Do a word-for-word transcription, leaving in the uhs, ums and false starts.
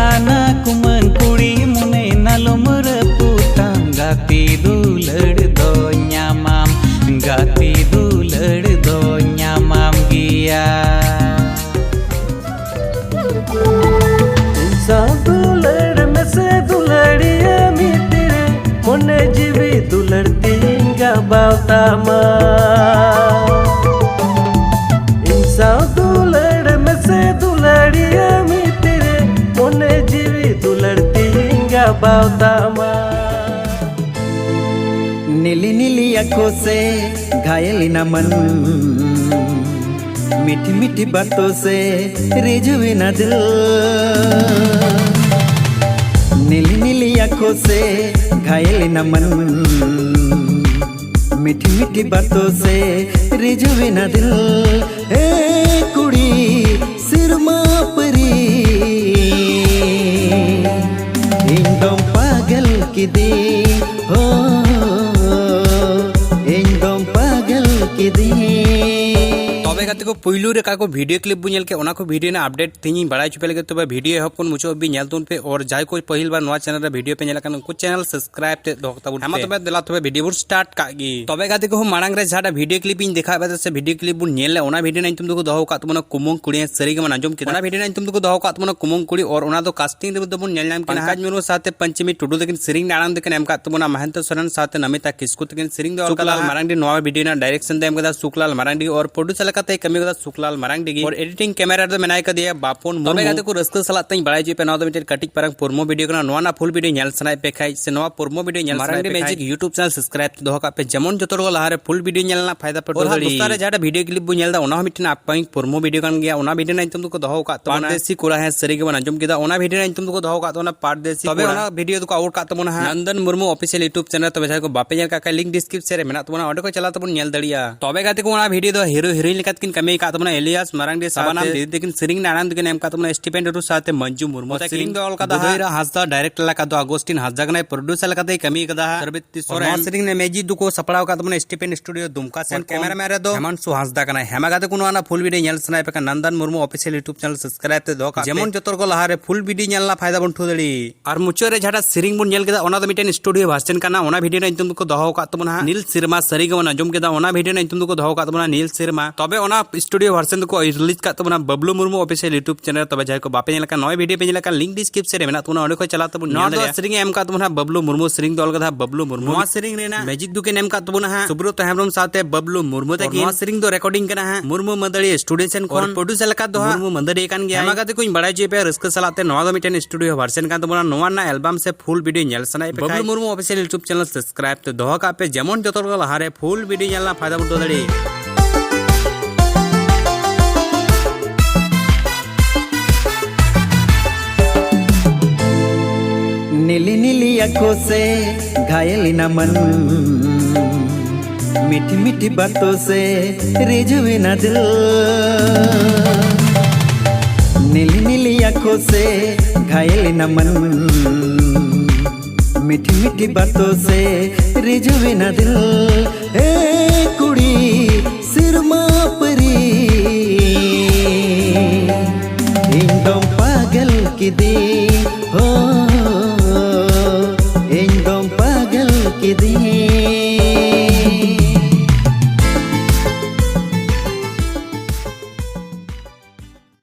ᱟᱱᱟ ᱠᱩᱢᱟᱹᱝ ᱠᱩᱲᱤ ᱢᱚᱱᱮ ᱱᱟᱞᱚᱢ ᱨᱟᱹᱯᱩᱫ ᱛᱟᱢ, ᱜᱟᱛᱮ ᱫᱩᱞᱟᱹᱲ ᱫᱚ ᱧᱟᱢᱟᱢ, ᱜᱟᱛᱮ ᱫᱩᱞᱟᱹᱲ ᱫᱚ ᱧᱟᱢᱟᱢ ᱜᱮᱭᱟ᱾ ᱤᱧ ᱥᱟᱶ ᱫᱩᱞᱟᱹᱲ ᱢᱮᱥᱮ ᱫᱩᱞᱟᱹᱲᱤᱭᱟᱹ ᱢᱤᱫ ᱛᱤᱨᱮ, ᱢᱚᱱᱮ ᱡᱤᱣᱤ ᱫᱩᱞᱟᱹᱲ ᱛᱤᱧ ᱜᱟᱵᱟᱣ ᱛᱟᱢᱟ᱾ ᱤᱧ ᱥᱟᱶ ᱫᱩᱞᱟᱹᱲ ᱢᱮᱥᱮ ᱫᱩᱞᱟᱹᱲᱤᱭᱟᱹ ᱢᱤᱫ ᱛᱤᱨᱮ, ᱢᱚᱱᱮ ᱡᱤᱣᱤ ᱫᱩᱞᱟᱹᱲ ᱛᱤᱧ ᱜᱟᱵᱟᱣ ᱛᱟᱢᱟ᱾ नीली नीली आंखों से घायल न मन, मीठी मीठी बातों से रिझवे ना दिल। नीली नीली आंखों से घायल न मन, मीठी मीठी बातों से रिझवे ना दिल। ए कुड़ी सिरमा परी, ᱤᱧ ᱫᱚᱢ ᱯᱟᱜᱚᱞ ᱠᱤᱫᱤᱧ, ᱦᱳ, ᱤᱧ ᱫᱚᱢ ᱯᱟᱜᱚᱞ ᱠᱤᱫᱤᱧ᱾ ᱛᱚᱵᱮ ᱜᱟᱛᱮ ᱠᱚ, ᱯᱩᱭᱞᱩ ᱨᱮ ᱚᱠᱟ ᱠᱚ ᱵᱷᱤᱰᱤᱭᱳ ᱠᱞᱤᱯ ᱵᱚᱱ ᱧᱮᱞ ᱠᱮᱫ, ᱚᱱᱟ ᱠᱚ ᱵᱷᱤᱰᱤᱭᱳ ᱨᱮᱱᱟᱜ ᱟᱯᱰᱮᱴ ᱛᱮᱦᱮᱧ ᱤᱧ ᱵᱟᱲᱟᱭ ᱦᱚᱪᱚ ᱯᱮ ᱞᱟᱹᱜᱤᱫ᱾ ᱛᱚᱵᱮ ᱵᱷᱤᱰᱤᱭᱳ ᱮᱦᱚᱵ ᱠᱷᱚᱱ ᱢᱩᱪᱟᱹᱫ ᱦᱟᱹᱵᱤᱡ ᱧᱮᱞ ᱛᱟᱵᱚᱱ ᱯᱮ, ᱟᱨ ᱡᱟᱦᱟᱸᱭ ᱠᱚ ᱯᱟᱹᱦᱤᱞ ᱵᱟᱨ ᱱᱚᱣᱟ ᱪᱮᱱᱮᱞ ᱨᱮ ᱵᱷᱤᱰᱤᱭᱳ ᱯᱮ ᱧᱮᱞ ᱠᱟᱱᱟ, ᱩᱱᱠᱩ ᱪᱮᱱᱮᱞ ᱥᱟᱵᱥᱠᱨᱟᱭᱤᱵ ᱛᱮ ᱫᱚᱦᱚ ᱠᱟᱛᱟ ᱵᱚᱱ ᱦᱮᱸ, ᱢᱟ ᱯᱮ᱾ ᱛᱚᱵᱮ ᱫᱮᱞᱟ, ᱛᱚᱵᱮ ᱵᱷᱤᱰᱤᱭᱳ ᱵᱚᱱ ᱥᱴᱟᱨᱴ ᱠᱟᱜ ᱜᱮ᱾ ᱛᱚᱵᱮ ᱜᱟᱛᱮ ᱠᱚ, ᱢᱟᱲᱟᱝ ᱨᱮ ᱡᱟᱦᱟᱸᱴᱟᱜ ᱵᱷᱤᱰᱤᱭᱳ ᱠᱞᱤᱯ ᱤᱧ ᱫᱮᱠᱷᱟᱣ ᱮᱫ ᱯᱮ ᱥᱮ ᱵᱷᱤᱰᱤᱭᱳ ᱠᱞᱤᱯ ᱵᱚᱱ ᱧᱮᱞ ᱞᱮᱫ, ᱚᱱᱟ ᱵᱷᱤᱰᱤᱭᱳ ᱨᱮᱱᱟᱜ ᱧᱩᱛᱩᱢ ᱫᱚᱠᱚ ᱫᱚᱦᱚ ᱟᱠᱟᱫ ᱛᱟᱵᱚᱱᱟ ᱠᱩᱢᱟᱹᱝ ᱠᱩᱲᱤ ᱥᱟᱹᱨᱤ ᱜᱮᱵᱚᱱ ᱟᱸᱡᱚᱢ ᱠᱮᱫᱟ᱾ ᱚᱱᱟ ᱵᱷᱤᱰᱤᱭᱳ ᱨᱮᱱᱟᱜ ᱧᱩᱛᱩᱢ ᱫᱚᱠᱚ ᱫᱚᱦᱚ ᱟᱠᱟᱫ ᱛᱟᱵᱚᱱᱟ ᱠᱩᱢᱟᱹᱝ ᱠᱩᱲᱤ, ᱟᱨ ᱚᱱᱟ ᱫᱚ ᱠᱟᱥᱴᱤᱝ ᱨᱮ ᱫᱚᱵᱚᱱ ᱧᱮᱞ ᱧᱟᱢ ᱠᱮᱫᱟ ᱯᱟᱝᱠᱟᱡᱽ ᱢᱩᱨᱢᱩ ᱥᱟᱶᱛᱮ ᱯᱚᱧᱪᱚᱢᱤ ᱴᱩᱰᱩ ᱛᱟᱹᱠᱤᱱ, ᱥᱮᱨᱮᱧ ᱨᱮᱱᱟᱜ ᱟᱲᱟᱝ ᱫᱚᱠᱤᱱ ᱮᱢ ᱟᱠᱟᱫ ᱛᱟᱵᱚᱱᱟ ᱢᱚᱦᱮᱱᱫᱨᱚ ᱥᱚᱨᱮᱱ ᱥᱟᱶᱛᱮ ᱱᱚᱢᱤᱛᱟ ᱠᱤᱥᱠᱩ ᱛᱟᱹᱠᱤᱱ, ᱥᱮᱨᱮᱧ ᱫᱚ ᱥᱩᱠᱞᱟᱞ ᱚᱞ ᱠᱟᱫᱟ ᱢᱟᱨᱟᱝᱰᱤ, ᱱᱚᱣᱟ ᱵᱷᱤᱰᱤᱭᱳ ᱨᱮᱱᱟᱜ ᱰᱟᱭᱨᱮᱠᱥᱚᱱ ᱫᱚ ᱮᱢ ᱠᱟᱫᱟ ᱥᱩᱠᱞᱟᱞ ᱢᱟᱨᱟᱝᱰᱤ, ᱟᱨ ᱯᱨᱚᱰᱭᱩᱥᱟᱨ ᱞᱮᱠᱟᱛᱮᱭ ᱠᱟᱹᱢᱤ ᱠᱟᱫᱟ ᱥᱩᱠᱞᱟᱞ ᱢᱟᱨᱟᱝᱰᱤ ᱜᱮ, ᱟᱨ ᱮᱰᱤᱴᱤᱝ ᱠᱮᱢᱮᱨᱟ ᱨᱮᱫᱚ ᱢᱮᱱᱟᱭ ᱠᱟᱫᱮᱭᱟ ᱵᱟᱯᱚᱱ ᱢᱩᱨᱢᱩ᱾ ᱛᱚᱵᱮ ᱜᱟᱛᱮ ᱠᱚ, ᱨᱟᱹᱥᱠᱟᱹ ᱥᱟᱞᱟᱜ ᱛᱮᱧ ᱵᱟᱲᱟᱭ ᱦᱚᱪᱚᱭᱮᱫ ᱯᱮ, ᱱᱚᱣᱟ ᱫᱚ ᱢᱤᱫᱴᱮᱱ ᱠᱟᱹᱴᱤᱡ ᱯᱟᱨᱟᱝ ᱯᱨᱳᱢᱳ ᱵᱷᱤᱰᱤᱭᱳ ᱠᱟᱱᱟ᱾ ᱱᱚᱣᱟ ᱨᱮᱱᱟᱜ ᱯᱷᱩᱞ ᱵᱷᱤᱰᱤᱭᱳ ᱧᱮᱞ ᱥᱟᱱᱟᱭᱮᱫ ᱯᱮ ᱠᱷᱟᱡ ᱥᱮ ᱱᱚᱣᱟ ᱯᱨᱳᱢᱳ ᱵᱷᱤᱰᱤᱭᱳ ᱧᱮᱞ ᱢᱟᱨᱟᱝᱰᱤ ᱥᱟᱱᱟᱭᱮᱫ ᱯᱮ ᱠᱷᱟᱡ, ᱢᱮᱡᱤᱠ ᱭᱩᱴᱩᱵᱽ ᱪᱮᱱᱮᱞ ᱥᱟᱵᱥᱠᱨᱟᱭᱤᱵ ᱛᱮ ᱫᱚᱦᱚ ᱠᱟᱜ ᱯᱮ, ᱡᱮᱢᱚᱱ ᱡᱚᱛᱚ ᱦᱚᱲ ᱠᱚ ᱞᱟᱦᱟᱨᱮ ᱯᱷᱩᱞ ᱵᱷᱤᱰᱤᱭᱳ ᱧᱮᱞ ᱨᱮᱱᱟᱜ ᱯᱷᱟᱭᱫᱟ ᱯᱮ ᱩᱴᱷᱟᱹᱣ ᱫᱟᱲᱮᱭᱟᱜ᱾ ᱫᱚᱥᱟᱨ ᱨᱮ ᱡᱟᱦᱟᱸᱴᱟᱜ ᱵᱷᱤᱰᱤᱭᱳ ᱠᱞᱤᱯ ᱵᱚᱱ ᱧᱮᱞ ᱮᱫᱟ, ᱚᱱᱟ ᱦᱚᱸ ᱢᱤᱫᱴᱮᱱ ᱟᱯᱠᱟᱢᱤᱝ ᱯᱨᱳᱢᱳ ᱵᱷᱤᱰᱤᱭᱳ ᱠᱟᱱ ᱜᱮᱭᱟ᱾ ᱚᱱᱟ ᱵᱷᱤᱰᱤᱭᱳ ᱨᱮᱱᱟᱜ ᱧᱩᱛᱩᱢ ᱫᱚᱠᱚ ᱫᱚᱦᱚ ᱟᱠᱟᱫ ᱛᱟᱵᱚᱱᱟ ᱯᱟᱨᱫᱮᱥᱤ ᱠᱚᱲᱟ ᱦᱮᱸ ᱥᱟᱹᱨᱤ ᱜᱮᱵᱚᱱ ᱟᱸᱡᱚᱢ ᱠᱮᱫᱟ᱾ ᱚᱱᱟ ᱵᱷᱤᱰᱤᱭᱳ ᱨᱮᱱᱟᱜ ᱧᱩᱛᱩᱢ ᱫᱚᱠᱚ ᱫᱚᱦᱚ ᱟᱠᱟᱫ ᱛᱟᱵᱚᱱᱟ ᱯᱟᱨᱫᱮᱥᱤ ᱛᱚᱵᱮ ᱠᱚᱲᱟ᱾ ᱚᱱᱟ ᱵᱷᱤᱰᱤᱭᱳ ᱫᱚᱠᱚ ᱟᱣᱩᱴ ᱠᱟᱜ ᱛᱟᱵᱚᱱᱟ ᱦᱟᱸᱜ ᱱᱚᱱᱫᱚᱱ ᱢᱩᱨᱢᱩ ᱚᱯᱷᱤᱥᱤᱭᱟᱞ ᱭᱩᱴᱩᱵᱽ ᱪᱮᱱᱮᱞ᱾ ᱛᱚᱵᱮ ᱡᱟᱦᱟᱸᱭ ᱠᱚ ᱵᱟᱯᱮ ᱧᱮᱞ ᱠᱟᱜ ᱠᱷᱟᱡ, ᱞᱤᱝᱠ ᱰᱤᱥᱠᱨᱤᱯᱥᱚᱱ ᱨᱮ ᱢᱮᱱᱟᱜ ᱛᱟᱵᱚᱱᱟ, ᱚᱸᱰᱮ ᱠᱷᱚᱱ ᱪᱟᱞᱟᱣ ᱛᱟᱵᱚᱱ ᱧᱮᱞ ᱫᱟᱲᱮᱭᱟᱜᱼᱟ᱾ ᱛᱚᱵᱮ ᱜᱟᱛᱮ ᱠᱚ, ᱚᱱᱟ ᱵᱷᱤᱰᱤᱭᱳ ᱫᱚ ᱦᱤᱨᱳ ᱦᱤᱨᱳᱭᱤᱱ ᱞᱮᱠᱟ ᱛᱮᱠᱤᱱ ᱠᱟᱹᱢᱤ ᱠᱟᱫ ᱛᱟᱵᱚᱱᱟ ᱮᱞᱤᱭᱟᱥ ᱢᱟᱨᱟᱝᱰᱤ ᱥᱟᱵᱟᱱᱟᱢ᱾ ᱥᱟᱶᱛᱮ ᱫᱤᱫᱤ ᱛᱟᱹᱠᱤᱱ ᱥᱮᱨᱮᱧ ᱨᱮᱱᱟᱜ ᱟᱲᱟᱝ ᱫᱚᱠᱤᱱ ᱮᱢ ᱠᱟᱫ ᱛᱟᱵᱚᱱᱟ ᱮᱥᱴᱤᱯᱷᱮᱱ ᱴᱩᱰᱩ ᱥᱟᱶᱛᱮ ᱢᱚᱧᱡᱩ ᱢᱩᱨᱢᱩ ᱛᱟᱹᱠᱤᱱ᱾ ᱥᱮᱨᱮᱧ ᱫᱚ ᱚᱞ ᱠᱟᱫᱟ ᱵᱩᱫᱷᱟᱹᱭ ᱨᱟᱣ ᱦᱟᱸᱥᱫᱟ, ᱰᱟᱭᱨᱮᱠᱴ ᱞᱮᱠᱟ ᱫᱚ ᱟᱜᱚᱥᱴᱤᱱ ᱦᱟᱸᱥᱫᱟ ᱠᱟᱱᱟᱭ, ᱯᱨᱚᱰᱭᱩᱥᱟᱨ ᱞᱮᱠᱟᱛᱮᱭ ᱠᱟᱹᱢᱤ ᱠᱟᱫᱟ ᱦᱟᱸᱜ ᱥᱚᱨᱵᱤᱛ ᱥᱚᱨᱮᱱ᱾ ᱱᱚᱣᱟ ᱥᱮᱨᱮᱧ ᱨᱮ ᱢᱮᱡᱤᱠ ᱫᱚᱠᱚ ᱥᱟᱯᱲᱟᱣ ᱠᱟᱫ ᱛᱟᱵᱚᱱᱟ ᱮᱥᱴᱤᱯᱷᱮᱱ ᱥᱴᱩᱰᱤᱭᱳ ᱫᱩᱢᱠᱟ ᱥᱮᱱ᱾ ᱠᱮᱢᱮᱨᱟᱢᱮᱱ ᱨᱮᱫᱚ ᱦᱮᱢᱟᱱᱥᱩ ᱦᱟᱸᱥᱫᱟ ᱠᱟᱱᱟᱭ᱾ ᱦᱮᱢᱟ ᱜᱟᱛᱮ ᱠᱚ ᱱᱚᱣᱟ ᱨᱮᱱᱟᱜ ᱯᱷᱩᱞ ᱵᱷᱤᱰᱤᱭᱳ ᱧᱮᱞ ᱥᱟᱱᱟᱭᱮᱫ ᱯᱮ ᱠᱷᱟᱱ Nandan Murmu official YouTube channel subscribe ᱛᱮ ᱫᱚᱦᱚ ᱠᱟᱜ ᱯᱮ᱾ ᱡᱮᱢᱚᱱ ᱡᱚᱛᱚ ᱦᱚᱲ ᱠᱚ ᱞᱟᱦᱟᱨᱮ ᱯᱷᱩᱞ ᱵᱷᱤᱰᱤᱭᱳ ᱧᱮᱞ ᱨᱮᱱᱟᱜ ᱯᱷᱟᱭᱫᱟ ᱵᱚᱱ ᱩᱴᱷᱟᱹᱣ ᱫᱟᱲᱮᱭᱟᱜ᱾ ᱟᱨ ᱢᱩᱪᱟᱹᱫ ᱨᱮ ᱡᱟᱦᱟᱸᱴᱟᱜ ᱥᱮᱨᱮᱧ ᱵᱚᱱ ᱧᱮᱞ ᱠᱮᱫᱟ, ᱚᱱᱟ ᱫᱚ ᱢᱤᱫᱴᱮᱱ ᱥᱴᱩᱰᱤᱭᱳ ᱵᱷᱟᱨᱥᱮᱱ ᱠᱟᱱᱟ᱾ ᱚᱱᱟ ᱵᱷᱤᱰᱤᱭᱳ ᱨᱮᱱᱟᱜ ᱧᱩᱛᱩᱢ ᱫᱚᱠᱚ ᱫᱚᱦᱚ ᱟᱠᱟᱫ ᱛᱟᱵᱚᱱᱟ ᱦᱟᱸᱜ ᱱᱤᱞ ᱥᱮᱨᱢᱟ, ᱥᱟᱹᱨᱤ ᱜᱮᱵᱚᱱ ᱟᱸᱡᱚᱢ ᱠᱮᱫᱟ᱾ ᱚᱱᱟ ᱵᱷᱤᱰᱤᱭᱳ ᱨᱮᱱᱟᱜ ᱧᱩᱛᱩᱢ ᱫᱚᱠᱚ ᱫᱚᱦᱚ ᱟᱠᱟᱫ ᱛᱟᱵᱚᱱᱟ ᱱᱤᱞ ᱥᱮᱨᱢᱟ᱾ ᱛᱚᱵᱮ ᱚᱱᱟ ᱥᱴᱩᱰᱤᱭᱳ ᱵᱷᱟᱨᱥᱮᱱ ᱫᱚᱠᱚ ᱨᱤᱞᱤᱡᱽ ᱠᱟᱫ ᱛᱟᱵᱚᱱᱟ Bablu Murmu official YouTube channel ᱨᱮ᱾ ᱛᱚᱵᱮ ᱡᱟᱦᱟᱸᱭ ᱠᱚ ᱵᱟᱯᱮ ᱧᱮᱞ ᱟᱠᱟᱫ, ᱱᱚᱣᱟ ᱵᱷᱤᱰᱤᱭᱳ ᱯᱮ ᱧᱮᱞ ᱟᱠᱟᱫ, ᱞᱤᱝᱠ ᱰᱤᱥᱠᱨᱤᱯᱥᱚᱱ ᱨᱮ ᱢᱮᱱᱟᱜ ᱛᱟᱵᱚᱱᱟ, ᱚᱸᱰᱮ ᱠᱷᱚᱱ ᱪᱟᱞᱟᱣ ᱛᱟᱵᱚᱱ ᱱᱚᱣᱟ ᱧᱮᱞ ᱫᱚ ᱫᱟᱲᱮᱭᱟᱜᱼᱟ᱾ ᱥᱮᱨᱮᱧ ᱮ ᱮᱢ ᱟᱠᱟᱫ ᱛᱟᱵᱚᱱᱟ ᱵᱟᱵᱞᱩ ᱢᱩᱨᱢᱩ, ᱥᱮᱨᱮᱧ ᱫᱚ ᱚᱞ ᱠᱟᱫᱟ ᱵᱟᱵᱞᱩ ᱢᱩᱨᱢᱩ᱾ ᱱᱚᱣᱟ ᱥᱮᱨᱮᱧ ᱨᱮᱱᱟᱜ ᱢᱮᱡᱤᱠ ᱫᱚᱠᱤᱱ ᱮᱢ ᱟᱠᱟᱫ ᱛᱟᱵᱚᱱᱟ ᱦᱟᱸᱜ ᱥᱩᱵᱨᱚᱛ ᱦᱮᱢᱵᱨᱚᱢ ᱥᱟᱶᱛᱮ ᱵᱟᱵᱞᱩ ᱢᱩᱨᱢᱩ ᱛᱟᱹᱠᱤᱱ᱾ ᱱᱚᱣᱟ ᱥᱮᱨᱮᱧ ᱫᱚ ᱨᱮᱠᱚᱨᱰᱤᱝ ᱠᱟᱱᱟ ᱦᱟᱸᱜ ᱢᱩᱨᱢᱩ ᱢᱟᱹᱫᱟᱹᱲᱤᱭᱟᱹ ᱥᱴᱩᱰᱤᱭᱳ ᱥᱮᱱ ᱠᱷᱚᱱ᱾ ᱯᱨᱚᱰᱭᱩᱥᱟᱨ ᱞᱮᱠᱟ ᱫᱚ ᱦᱟᱸᱜ ᱢᱩᱨᱢᱩ ᱢᱟᱹᱫᱟᱹᱲᱤᱭᱟᱹ ᱠᱟᱱ ᱜᱮᱭᱟ᱾ ᱦᱮᱢᱟ ᱜᱟᱛᱮ ᱠᱚᱧ ᱵᱟᱲᱟᱭ ᱦᱚᱪᱚᱭᱮᱫ ᱯᱮᱭᱟ ᱨᱟᱹᱥᱠᱟᱹ ᱥᱟᱞᱟᱜ ᱛᱮ, ᱱᱚᱣᱟ ᱫᱚ ᱢᱤᱫᱴᱮᱱ ᱥᱴᱩᱰᱤᱭᱳ ᱵᱷᱟᱨᱥᱮᱱ ᱠᱟᱱ ᱛᱟᱵᱚᱱᱟ᱾ ᱱᱚᱣᱟ ᱨᱮᱱᱟᱜ ᱮᱞᱵᱟᱢ ᱥᱮ ᱯᱷᱩᱞ ᱵᱷᱤᱰᱤᱭᱳ ᱧᱮᱞ ᱥᱟᱱᱟᱭᱮᱫ ᱯᱮ ᱵᱟᱵᱞᱩ ᱠᱷᱟᱡ Murmu official YouTube channel subscribe ᱛᱮ ᱫᱚᱦᱚ ᱠᱟᱜ ᱯᱮ, ᱡᱮᱢᱚᱱ ᱡᱚᱛᱚ ᱦᱚᱲ ᱠᱚ ᱞᱟᱦᱟᱨᱮ ᱯᱷᱩᱞ ᱵᱷᱤᱰᱤᱭᱳ ᱧᱮᱞ ᱨᱮᱱᱟᱜ ᱯᱷᱟᱭᱫᱟ ᱵᱚᱱ ᱩᱴᱷᱟᱹᱣ ᱫᱟᱲᱮᱭᱟᱜ᱾ नीली नीली आंखों से घायल न मन, मीठी मीठी बातों से रिझुए ना दिल। नीली नीली आंखों से घायल न मन, मीठी मीठी बातों से रिझुए ना दिल। ए कुड़ी सिरमा परी, ᱤᱧ ᱫᱚᱢ ᱯᱟᱜᱚᱞ ᱠᱤᱫᱤᱧ ᱦᱳ᱾